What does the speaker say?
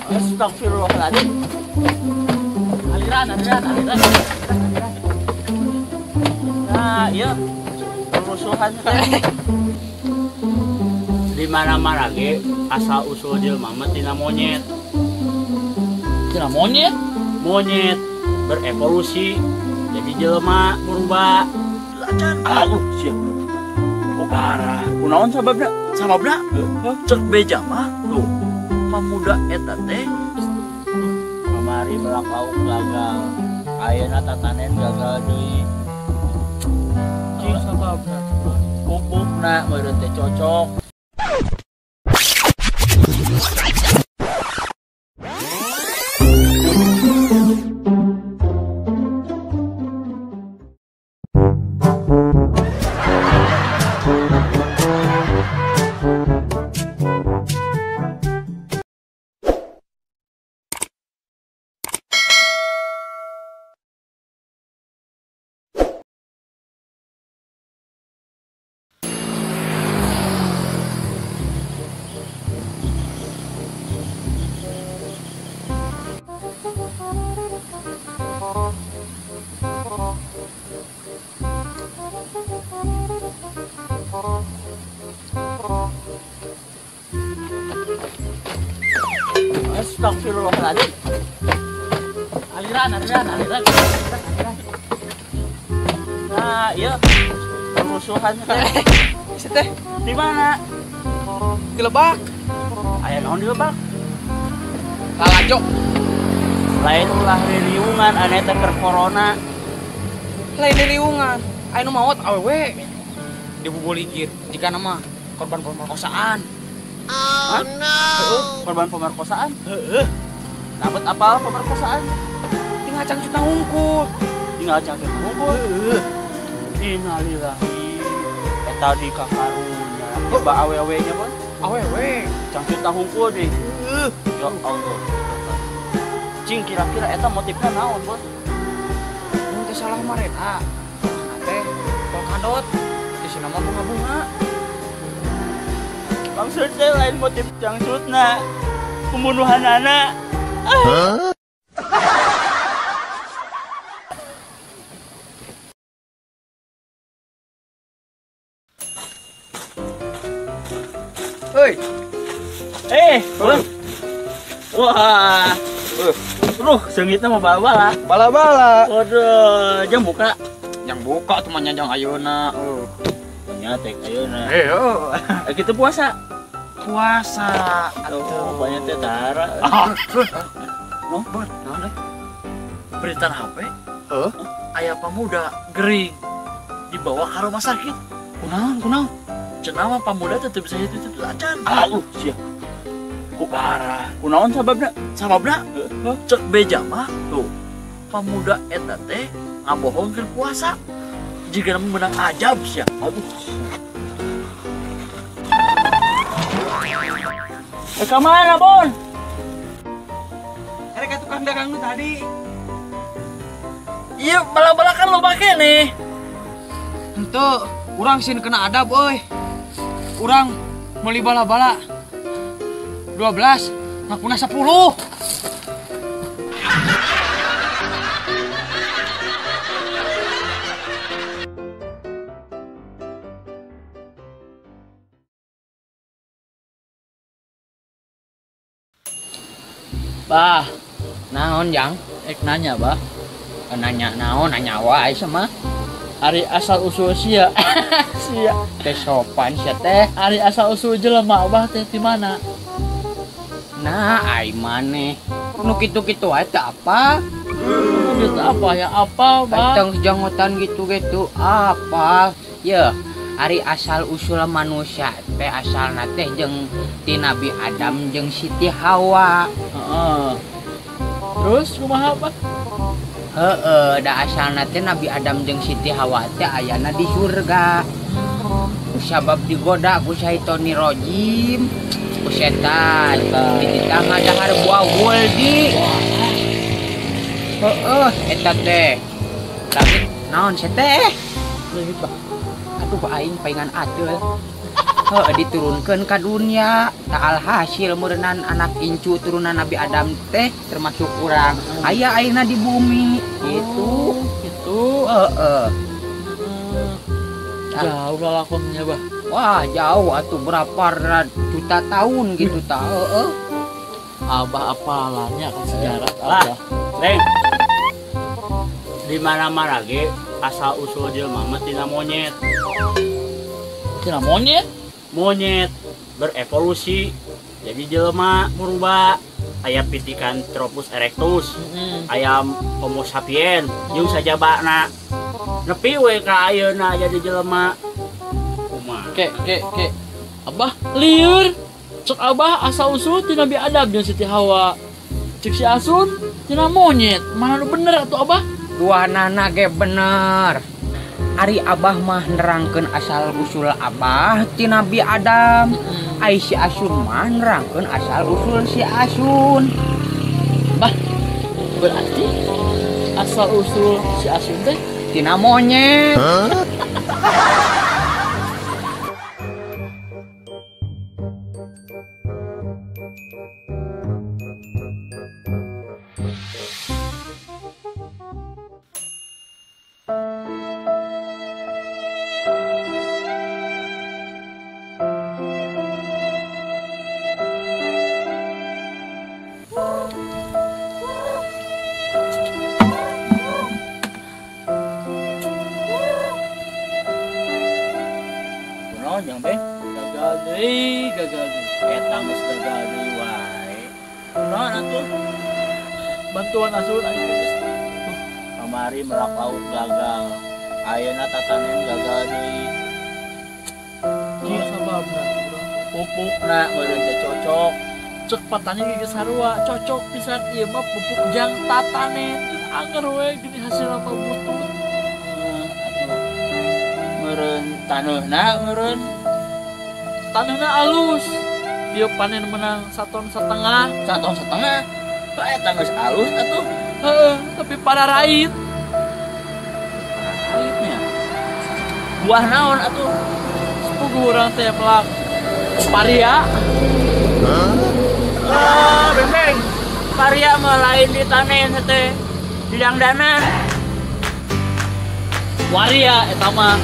Astagfirullahaladzim. Aliran, aliran, aliran. Nah, iya. Kerusuhan teh. Di mana-mana ge asal usul jelema mah tina monyet. Tina monyet? Monyet berevolusi jadi jelema purba. Acan. Aduh, sia. Kok parah. Kunaon sababna? Sababna? Cek beja mah tuh. Pemuda eta teh kamari melak lauk gagal. Ayeuna tatanen gagal deui. Cing sababna? Pupukna meureun teh cocok. Astagfirullahaladzim. Aliran, aliran, aliran, aliran. Nah, iya. Kerusuhan teh. Teh di mana? Di Lebak. Aya naon di Lebak? Lalajo. Lain ulah ririungan aneh teh keur corona. Lain ririungan, aya nu maot awewe. Dibubuligir jika nama korban pemerkosaan. Oh no. Korban pemerkosaan? Heeh. Dapat apa pemerkosaan? Tinggal cangcut hungkul. Tinggal cangcut hungkul. Heeh. Innalillahi. Eta di kakarunya. Coba awewe nya, Bon. Awewe. Cangcut hungkul deh. Heeh. Ya Allah. Cing kira-kira eta motifnya naon, Bon? Mun teu salah mareta. Nah teh polkadot. Di nama bunga-bunga. Maksudnya lain motif cangcutna, pembunuhan anak. Huh? Hei. Wah. Ruh, seungitna mah bala-bala. Bala-bala. Waduh, jang buka. Yang buka tuh mah jang ayeuna. Nya teh ayeuna. Heeh. Kitu puasa. Puasa. Atuh, banyak teh tara. Bon, naon deui? Berita HP? Heeh. Aya pemuda gering dibawa ke rumah sakit. Kunaon, kunaon? Cenah mah pemuda teh teu bisa hidup acan. Aduh, sia. Kok parah. Kunaon sababna? Sababna? Cek beja mah tuh. Pemuda eta teh ngabohongkeun puasa. Jika menang ajab sia. Aduh. Ka mana, Bon? Erek ka tukang dagang nu tadi. Iya, bala-bala kan lo pake nih. Henteu, urang sieun kena adab euy. Urang meuli bala-bala 12, ngakuna 10. Bah, naon jang? Ek nanya, bah. Nanya naon, nanya wae sama. Ari asal usul sia. Sia teh sopan sia teh. Ari asal usul jelema bah teh di mana? Nah, ai maneh. Nu kitu-kitu wae teh apa? Nu kitu apa ya apa, bah? Tong jangotan gitu-gitu apa? Yeuh, ari asal usul manusia teh asalna teh jeung ti Nabi Adam jeung Siti Hawa. Heeh. Terus kumaha, Pak? Heeh, da asalna teh Nabi Adam jeung Siti Hawa teh ayana di surga. Sabab digoda ku syaitoni rojim, ku setan. Dititah ngadahar buah guldi. Heeh, eta teh. Tapi naon teh? Aduh, aing paingan ateul. Heuh diturunkeun ka dunia. Tah alhasil meureunnan anak incu turunan Nabi Adam teh termasuk urang. Aya ayeuna di bumi gitu. Gitu. Heeh. Jauh lalakonnya, Bah. Wah, jauh atuh berapa juta tahun gitu tah. Heeh. Abah apalannya kan sejarah Lah. Abah. Neng. Di mana-mana ge asal usul jelema mah tina monyet. Tina monyet? Monyet berevolusi jadi jelema purba. Aya Pithecanthropus erectus, aya Homo sapiens, jeung sajabana. Nepi we ka ayeuna jadi jelema. Kumaha? Ke ke ke. Abah lieur. Cek Abah asal usul tina Nabi Adam jeung Siti Hawa. Cek si Asun tina monyet. Mana nu bener atuh Abah? Duanana ge bener. Ari Abah mah nerangkeun asal usul Abah ti Nabi Adam. Ai si Asun mah nerangkeun asal usul si Asun. Bah, berarti asal usul si Asun teh tina monyet. Kunaon jang Beng? Gagal deui, gagal deui. Eta geus gagal deui wae. Kunaon atuh? Bantuan Asun aing geus. Kamari melak lauk gagal. Ayeuna tatanen gagal deui. Naon sababna? Pupukna meureun teu cocok. Cek patani ge sarua, cocok pisan ieu mah pupuk jang tatanen. Anger we gini hasilna mah butut. Atuh meureun taneuhna meureun Taneuhna alus. Ieu panen menang 1,5 ton. 1,5 ton. Pak eta geus alus atuh. Heeh, tapi pada rait. Raitnya. Buah naon atuh? Sepugu urang teh melak paria. Ah, beng. Paria mah lain ditanen teh. Di dangdanan. Waria eta mah.